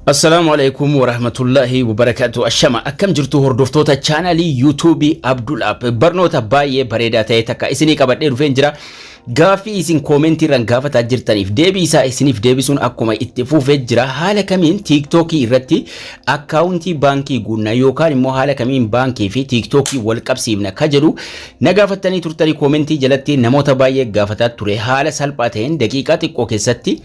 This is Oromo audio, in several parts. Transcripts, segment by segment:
Assalaamu alaikum warahmatullahi wabarakatuh. Ashama, akkam jirtu hordoftoota chaanalii yuutuubii Abdul App? Barnoota baay'ee bareedaa ta'e takka isinii qabadhee dhufeen jira. Gaaffii isin koomentii irraan gaafataa jirtaniif deebii isaa isiniif deebisuun akkuma itti fufee jira. Haala kamiin tiiktookii irratti akkaawuntii baankii guunna yookaan immoo haala kamiin baankii fi tiiktookii wal qabsiifna ka jedhu na gaafattanii turtanii, koomentii jalatti namoota baay'ee gaafataa ture. Haala salphaa ta'een daqiiqaa xiqqoo keessatti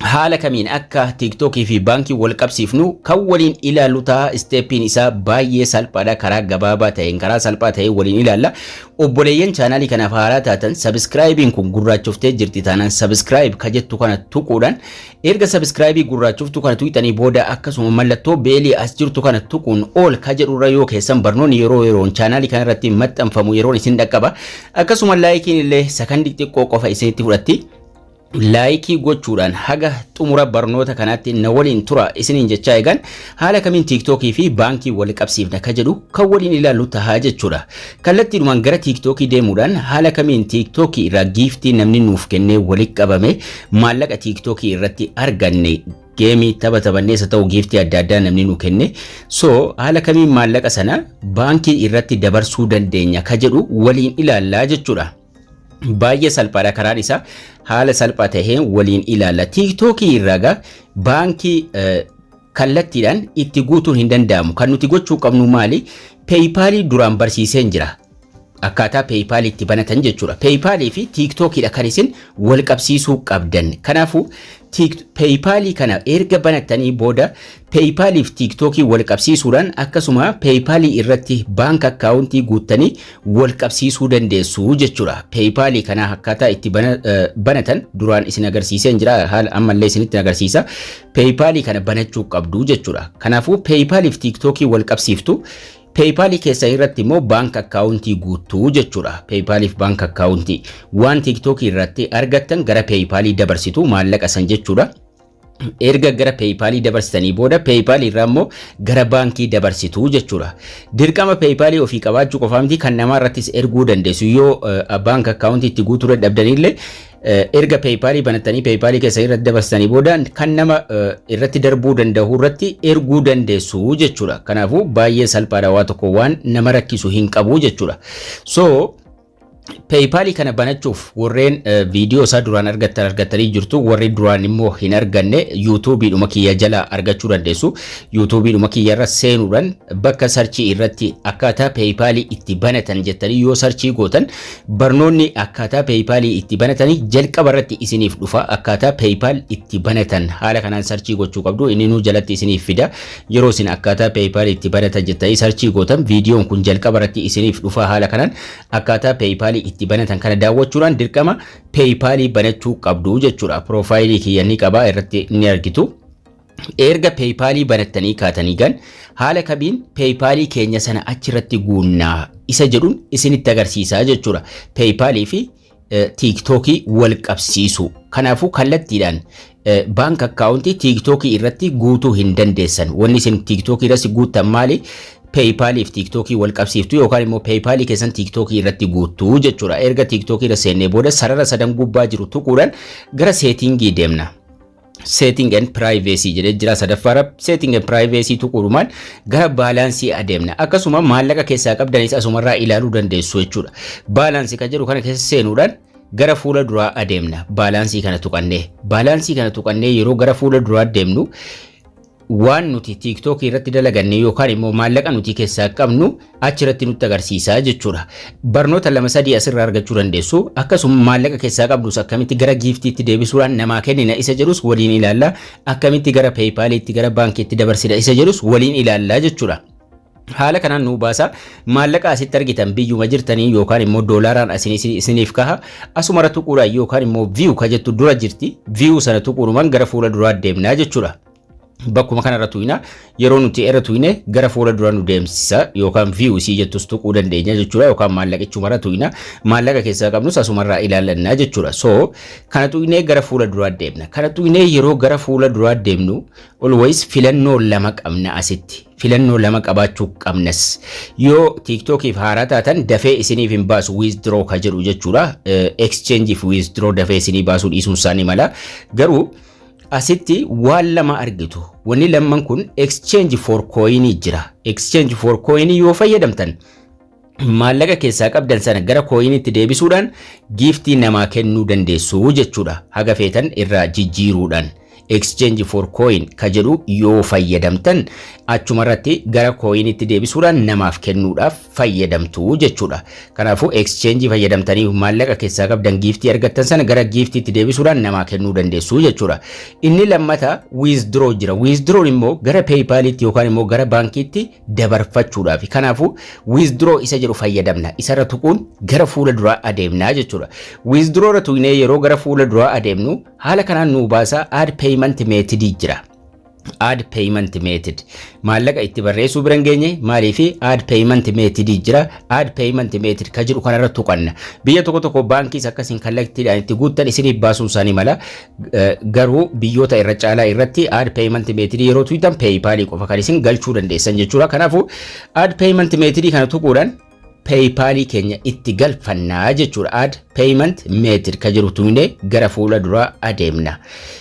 haala kamiin akka tiiktookii fi baankii wal qabsiifnu kan waliin ilaallu ta'a. Isteeppiin isaa baay'ee salphaadha. Karaa gabaabaa ta'een, karaa salphaa ta'een waliin ilaalla. Obboleeyyan chaanaalii kanaaf haaraa taatan, sabiskiraayibiin kun gurraachoftee jirti taanaan subscribe ka jettu kana tuquudhaan, erga sabiskiraayibii gurraachoftu kana tuqxanii booda, akkasuma mallattoo beelii as jirtu kana tuquun all ka jedhurra yoo keessan, barnoonni yeroo yeroon chaanaalii kana irratti maxxanfamu yeroon isin dhaqqaba. Akkasuma laayikiin illee sakandii xiqqoo qofa isinitti fudhatti. Laayikii gochuudhaan haga xumura barnoota kanaatti na waliin tura isiniin jechaa, eegan haala kamiin tiiktookii fi baankii wal qabsiifna ka jedhu kan waliin ilaallu tahaa jechuudha. Kallattiidhumaan gara tiiktookii deemuudhaan haala kamiin tiiktookii irraa giiftii namni nuuf kennee walitti qabame, maallaqa tiiktookii irratti arganne, geemii tapha taphannees haa ta'u, giiftii adda addaa namni nu kenne, so haala kamiin maallaqa sana baankii irratti dabarsuu dandeenya ka jedhu waliin ilaallaa jechuudha. Baay'ee salphaadha karaan isaa, haala salphaa taheen waliin ilaalla. Tiiktookii irraa gaa baankii kallattiidhaan itti guutuun hin danda'amu. Kan nuti gochuu qabnu maali? Peeyipaalii duraan barsiiseen jira. Akkaataa peeyipaalii itti banatan jechuudha. Peeyipaalii fi tiiktookiidha kan isin wal qabsiisuu qabdan. Kanaafuu peeyipaalii kana erga banattanii booda, peeyipaalii fi tiiktookii wal qabsiisuudhaan, akkasuma peeyipaalii irratti bank akkaawuntii guuttanii wal qabsiisuu dandeessu jechuudha. Peeyipaalii kana akkaataa itti banatan duraan isin agarsiiseen jira, haala ammallee isinitti agarsiisa. Peeyipaalii kana banachuu qabdu jechuudha. Kanaafuu peeyipaalii fi tiiktookii wal qabsiiftu. Peeyipaalii keessa irratti immoo bank akkaawuntii guuttuu jechuudha. Peeyipaaliif bank akkaawuntii waan tiiktookii irratti argattan gara peeyipaalii dabarsitu maallaqa san jechuudha. Erga gara peeyipaalii dabarsitanii booda, peeyipaalii irraa immoo gara baankii dabarsitu jechuudha. Dirqama peeyipaalii ofii qabaachuu qofaa miti, kan namaa irrattis erguu dandeessu. Yoo bank akkaawuntii itti guutuu dadhabdanillee, erga peeyipaalii banattanii peeyipaalii keessa irratti dabarsitanii booda, kan nama irratti darbuu danda'u irratti erguu dandeessu jechuudha. Kanaafuu baay'ee salphaadha, waa tokko waan nama rakkisu hin qabu jechuudha. So peeyipaalii kana banachuuf warreen viidiyoo isaa duraan argattan argattanii jirtu, warri duraan immoo hin arganne yuutuubiidhuma kiyya jala argachuu dandeessu. Yuutuubiidhuma kiyya irra seenuudhaan bakka sarchii irratti akkaataa peeyipaalii itti banatan jettanii yoo sarchii gootan, barnoonni akkaataa peeyipaalii itti banatanii jalqaba irratti isiniif dhufa. Akkaataa PayPal itti banatan haala kanaan sarchii gochuu qabdu, inni nuu jalatti isiniif fida. Yeroo isin akkaataa peeyipaalii itti banatan jettanii sarchii gootan, viidiyoon kun jalqaba irratti isiniif dhufa. Haala kanaan akkaataa peeyipaalii itti banatan kana daawwachuudhaan dirqama peeyipaalii banachuu qabdu jechuudha. Piroofaayilii kiyya ni qaba, irratti ni argitu. Erga peeyipaalii banattanii kaatanii gan haala kamiin peeyipaalii keenya sana achirratti guunnaa isa jedhuun isinitti agarsiisaa jechuudha. Peeyipaalii fi tiiktookii wal qabsiisu. Kanaafuu kallattiidhaan bank akkaawuntii tiiktookii irratti guutuu hin dandeessan. Wanni isin tiiktookii irratti guuttan maali? Peeyipaalii fi tiiktookii wal qabsiiftu yookaan immoo peeyipaalii keessan tiiktookii irratti guuttuu jechuudha. Erga tiiktookii irra seennee booda, sarara sadan gubbaa jiru tuquudhaan gara seetingii deemna. Setting and privacy jedhee jira sadaffaarra. Setting and privacy tuquudhumaan gara baalaansii adeemna. Akkasuma maallaqa keessaa qabdanis asumarraa ilaaluu dandeessu jechuudha. Baalaansii kan jedhu kana keessa seenuudhaan gara fuula duraa adeemna. Baalaansii kana tuqannee. Baalaansii kana tuqannee yeroo gara fuula duraa deemnu, waan nuti tiiktookii irratti dalaganne yookaan immoo maallaqa nuti keessaa qabnu achirratti nutti agarsiisaa jechuudha. Barnoota lama sadii asirraa argachuu dandeessu. Akkasuma maallaqa keessaa qabdus akkamitti gara giiftiitti deebisuudhaan namaa kennina isa jedhus waliin ilaalla. Akkamitti gara peeyipaaliitti, gara baankiitti dabarsina isa jedhus waliin ilaallaa jechuudha. Haala kanaan nuu baasa. Maallaqa asitti argitan biyyuma jirtanii yookaan immoo doolaaraan isiniif kaha. Asumarra tuquudhaan yookaan immoo view ka jettu dura jirti. View sana tuquudhumaan gara fuula duraa deemnaa jechuudha. Bakkuma kanarra tuqna. Yeroo nuti irra tuqne gara fuula dura nu deemsisa, yookaan view isii jettus tuquu dandeenya jechuudha, yookaan maallaqichumarra tuqna, maallaqa keessaa qabnus asumarraa ilaallannaa jechuudha. So kana tuqnee gara fuula duraa deemna. Kana tuqnee yeroo gara fuula duraa deemnu, always filannoo lama qabna asitti. Filannoo lama qabaachuu qabnas. Yoo tiiktookiif haaraa taatan, dafee isiniif hin baasu withdraw ka jedhu jechuudha. Exchange fi withdraw dafee isinii baasuu dhiisuun isaanii mala. Garuu Asitti waan lama argitu. Wanni lamman kun exchange for coin jira. Exchange for coin yoo fayyadamtan, maallaqa keessaa qabdan sana gara coinitti deebisuudhaan giftii namaa kennuu dandeessu jechuudha. Haga feetan irraa jijjiiruudhaan. Exchange for coin ka jedhu yoo fayyadamtan, achumarratti gara coinitti deebisuudhaan namaaf kennuudhaaf fayyadamtu jechuudha. Kanaafuu exchange fayyadamtanii maallaqa keessaa qabdan, giftii argattan sana gara giftiitti deebisuudhaan namaa kennuu dandeessu jechuudha. Inni lammata withdraw jira. Withdraw immoo gara PayPalitti yookaan immoo gara baankiitti dabarfachuudhaaf. Kanaafuu withdraw isa jedhu fayyadamna. Isarra tuquun gara fuula duraa adeemnaa jechuudha. Withdraw irra tuqnee yeroo gara fuula duraa adeemnu, haala kanaan nuu baasa. Add payment method jira. Add payment method, maallaqa itti barreessuu bira hin geenye. Maaliif? Add payment method jira. Add payment method ka jedhu kanarra tuqanna. Biyya tokko tokko baankiis akkasiin kallattiidhaan itti guuttan isiniif baasuun isaanii mala. Garuu biyyoota irra caalaa irratti add payment method yeroo tuqxan, PayPalii qofa kan isin galchuu dandeessan jechuudha. Kanaafuu add payment method kana tuquudhaan PayPalii keenya itti galfannaa jechuudha. Add payment method ka jedhu tuqnee gara fuula duraa adeemna.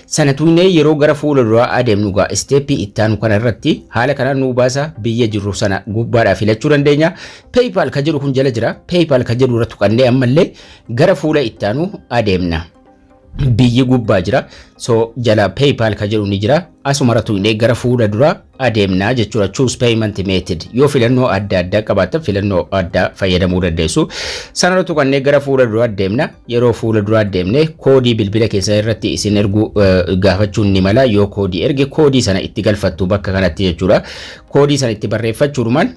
Sana tuqnee yeroo gara fuula duraa adeemnu gaa, steppii ittaanu kana irratti haala kanaan nuu baasa. Biyya jirru sana gubbaadhaa filachuu dandeenya. PayPal ka jedhu kun jala jira. PayPal ka jedhu irra tuqannee ammallee gara fuula ittaanu adeemna. Biyyi gubbaa jira. So jala PayPal ka jedhu ni jira. Asumarra tuqnee gara fuula duraa adeemnaa jechuudha. Choose payment method, yoo filannoo adda addaa qabaattan, filannoo addaa fayyadamuu dandeessu. Sanarra tuqannee gara fuula duraa adeemna. Yeroo fuula duraa adeemne, koodii bilbila keessan irratti isin erguu gaafachuun ni mala. Yoo koodii erge, koodii sana itti galfattu bakka kanatti jechuudha. Koodii sana itti barreeffachuudhumaan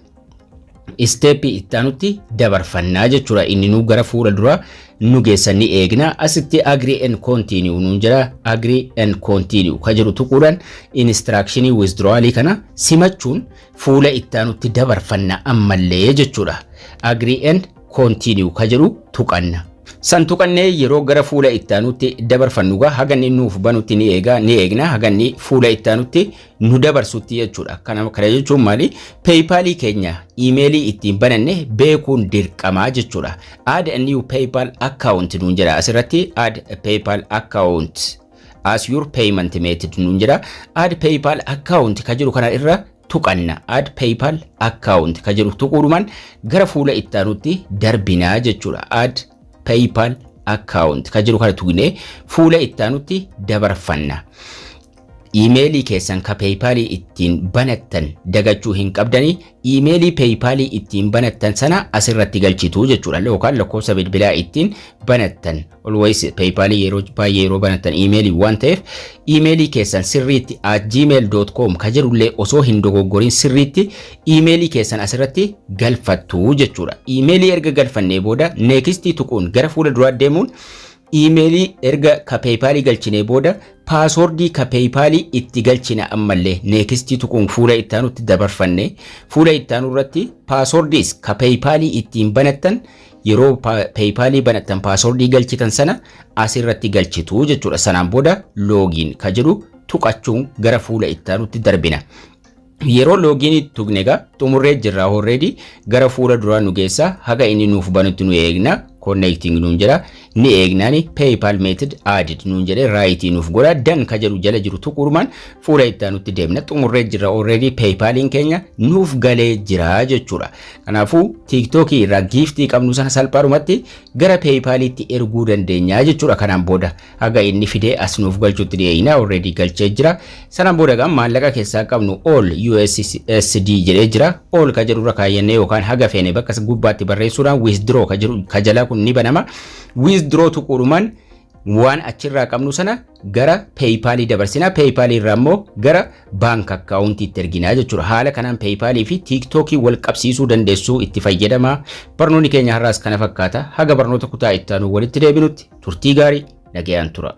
steppii itti aanutti dabarfannaa jechuudha. Inni nu gara fuula duraa nu geessan ni eegna. Asitti agree and continue nuun jira. Agree and continue ka jedhu tuquudhaan instructionii withdrawalii kana simachuun fuula itti aanutti dabarfanna ammallee jechuudha. Agree and continue ka jedhu tuqanna. San tuqannee yeroo gara fuula itti aanutti dabarfannu gaa, haga inni nuuf banutti ni eega, ni eegna, haga inni fuula itti aanutti nu dabarsutti jechuudha. Kana jechuun maali? PayPalii keenya emailii ittiin bananne beekuun dirqamaa jechuudha. Add a new PayPal account nuun jedha asirratti. Add PayPal account as your payment method nuun jedha. Add PayPal account ka jedhu kana irra tuqanna. Add PayPal account ka jedhu tuquudhumaan gara fuula itti aanutti darbinaa jechuudha. Add PayPal account ka jedhu kana tuqnee fuula itti aanutti dabarfanna. Emailii keessan ka PayPalii ittiin banattan dagachuu hin qabdanii. Emailii PayPalii ittiin banattan sana asirratti galchitu jechuudha, yookaan lakkoofsa bilbilaa ittiin banattan. Always PayPalii yeroo baay'ee yeroo banattan emailii waan ta'eef, emailii keessan sirriitti @gmail.com ka jedhullee osoo hin dogoggorin sirriitti emailii keessan asirratti galfattu jechuudha. Emailii erga galfannee booda, nextii tuquun gara fuula duraa deemuun, emailii erga ka PayPalii galchinee booda, passwordii ka PayPalii itti galchina ammallee. Nextii tuquun fuula ittaanutti dabarfanne. Fuula ittaanu irratti passwordiis ka PayPalii ittiin banattan, yeroo PayPalii banattan passwordii galchitan sana asirratti galchitu jechuudha. Sanaan booda login ka jedhu tuqachuun gara fuula ittaanutti darbina. Yeroo loginii tuqne egaa xumurree jirra already. Gara fuula duraa nu geessa. Haga inni nuuf banutti nu eegna. Connecting nuun jedha, ni eegnaani. PayPal method added nuun jedhe, rightii nuuf godha. Done ka jedhu jala jiru tuquudhumaan fuula itti aanutti deemna. Xumurree jirra already, PayPaliin keenya nuuf galee jira jechuudha. Kanaafuu TikTokii irraa giftii qabnu sana salphaadhumatti gara PayPaliitti erguu dandeenya jechuudha. Kanaan booda haga inni fidee as nuuf galchutti dhiyeeyna. Already galchee jira. Sanaan booda gaa maallaqa keessaa qabnu all USD jedhee jira. All ka jedhurra kaayyannee yookaan haga feene bakka gubbaatti barreessuudhaan withdraw ka jedhu ka jalaa kun ni banama. Withdraw tuquudhumaan waan achirraa qabnu sana gara PayPalii dabarsina. PayPalii irraa immoo gara bank accountiitti erginaa jechuudha. Haala kanaan PayPalii fi TikTokii wal qabsiisuu dandeessuu. Itti fayyadamaa. Barnoonni keenya har'aas kana fakkaata. Haga barnoota kutaa itti aanu walitti deebinutti turtii gaarii, nagayaan tura.